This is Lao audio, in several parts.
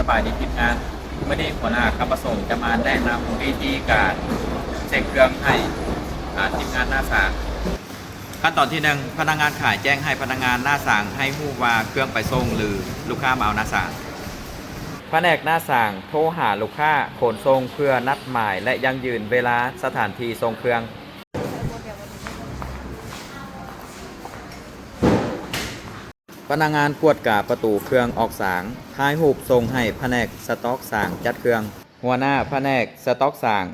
ສະບາຍດີທີມງານ, ມື້ນີ້ຫົວໜ້າກັບປະສົງຈະມາແນະນຳວິທີການເຊັກເຄື່ອງໃຫ້ ອາ ທີມງານໜ້າສາງ. ຂັ້ນຕອນທີໜຶ່ງ ພະນັກງານຂາຍແຈ້ງໃຫ້ພະນັກງານໜ້າສາງໃຫ້ຮູ້ວ່າເຄື່ອງໄປສົ່ງ ຫຼື ລູກຄ້າມາເອົາໜ້າສາງ. ພະແນກໜ້າສາງໂທຫາລູກຄ້າຂົນສົ່ງເພື່ອນັດໝາຍ ແລະ ຢັ້ງຢືນເວລາສະຖານທີ່ສົ່ງເຄື່ອງ. ພະນັກງານກວດກາປະຕູເຄື່ອງອອກສາງ, ຖ່າຍຮູບສົ່ງໃຫ້ພະແນກສະຕັອກສາງຈັດເຄື່ອງ. ຫົວໜ້າພະແນກສະຕັອກສາງ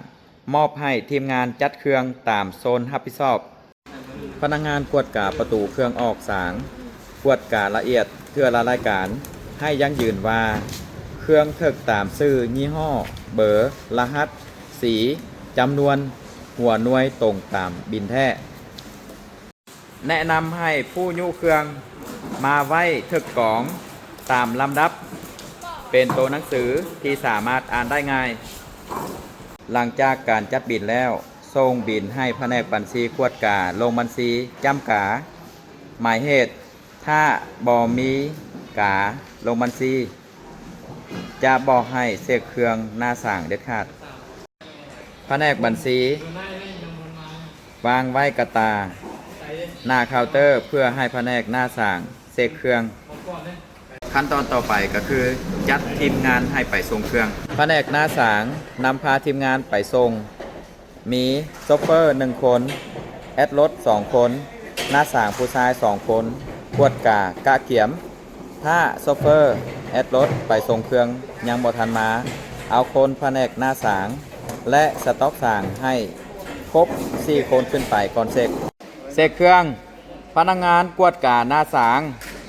ມອບໃຫ້ທີມງານຈັດເຄື່ອງຕາມໂຊນຮັບຜິດຊອບ. ພະນັກງານກວດກາປະຕູເຄື່ອງອອກສາງ, ກວດກາລະອຽດເທື່ອລະລາຍການ, ໃຫ້ຢັ້ງຢືນວ່າເຄື່ອງຖືກຕາມຊື່, ຍີ່ຫໍ້, ເບີ, ລະຫັດ, ສີ, ຈຳນວນ, ຫົວໜ່ວຍຕົງຕາມບິນແທ້. ແນະນຳໃຫ້ຜູ້ຍູ້ເຄື່ອງມາໄວ້ຖືກກອງຕາມລຳດັບ ເປັນໂຕໜັງສືທີ່ສາມາດອ່ານໄດ້ງ່າຍ. ຫຼັງຈາກການຈັດບິນແລ້ວ, ສົ່ງບິນໃຫ້ພະແນກບັນຊີກວດກາລົງບັນຊີຈ້ຳກາໝາຍເຫດ. ຖ້າບໍ່ມີກາລົງບັນຊີ, ຈະບໍ່ໃຫ້ເຊັກເຄື່ອງໜ້າສາງເດັດຂາດ. ພະແນກບັນຊີວາງໄວ້ກະຕ່າໜ້າເຄົາເຕີເພື່ອໃຫ້ພະແນກໜ້າສາງເຊັກເຄື່ອງ. ຂັ້ນຕອນຕໍ່ໄປກໍຄືຈັດທີມງານໃຫ້ໄປສົ່ງເຄື່ອງ. ພະແນກໜ້າສາງນຳພາທີມງານໄປສົ່ງ ມີໂຊເຟີໜຶ່ງຄົນ, ແອັດລົດສອງຄົນ, ໜ້າສາງຜູ້ຊາຍສອງຄົນ, ກວດກາກະກຽມ. ຖ້າໂຊເຟີ ແອັດລົດໄປສົ່ງເຄື່ອງຍັງບໍ່ທັນມາ, ເອົາຄົນພະແນກໜ້າສາງ ແລະ ສະຕັອກສາງໃຫ້ຄົບສີ່ຄົນຂຶ້ນໄປກ່ອນເຊັກ. ເຊັກເຄື່ອງ, ພະນັກງານກວດກາໜ້າສາງ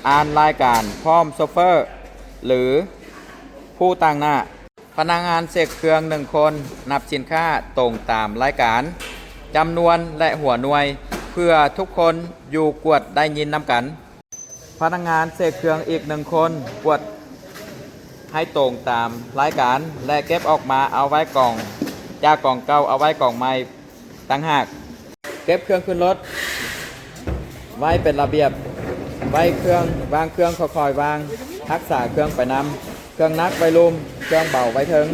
ອ່ານລາຍການພ້ອມໂຊເຟີ ຫຼື ຜູ້ຕາງໜ້າ. ພະນັກງານເຊັກເຄື່ອງໜຶ່ງຄົນ ນັບສິນຄ້າຕົງຕາມລາຍການ, ຈຳນວນ ແລະ ຫົວໜ່ວຍ ເພື່ອທຸກຄົນຢູ່ກວດໄດ້ຍິນນຳກັນ. ພະນັກງານເຊັກເຄື່ອງອີກໜຶ່ງຄົນ ກວດໃຫ້ຕົງຕາມລາຍການ ແລະ ເກັບອອກມາເອົາໄວ້ກອງ, ຈາກກອງເກົ່າເອົາໄວ້ກອງໃໝ່ຕ່າງຫາກ. ເກັບເຄື່ອງຂຶ້ນລົດໄວ້ເປັນລະບຽບ, ໄວ້ເຄື່ອງ, ວາງເຄື່ອງຄ່ອຍໆວາງ, ຮັກສາເຄື່ອງໄປນຳ. ເຄື່ອງໜັກໄວ້ລຸ່ມ, ເຄື່ອງເບົາໄວ້ເທິງ.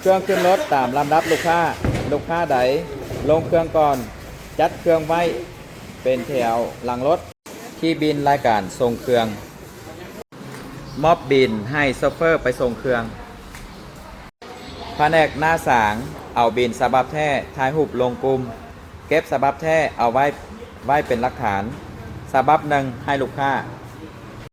ເຄື່ອງຂຶ້ນລົດຕາມລຳດັບລູກຄ້າ, ລູກຄ້າໃດລົງເຄື່ອງກ່ອນ, ຈັດເຄື່ອງໄວ້ເປັນແຖວຫຼັງລົດ. ທີ່ບິນລາຍການສົ່ງເຄື່ອງ. ມອບບິນໃຫ້ໂຊເຟີໄປສົ່ງເຄື່ອງ. ພະແນກໜ້າສາງເອົາບິນສະບັບແທ້ຖ່າຍຮູບລົງກຸ່ມ, ເກັບສະບັບແທ້ເອົາໄວ້, ໄວ້ເປັນຫຼັກຖານ. ສະບັບໜຶ່ງໃຫ້ລູກຄ້າ,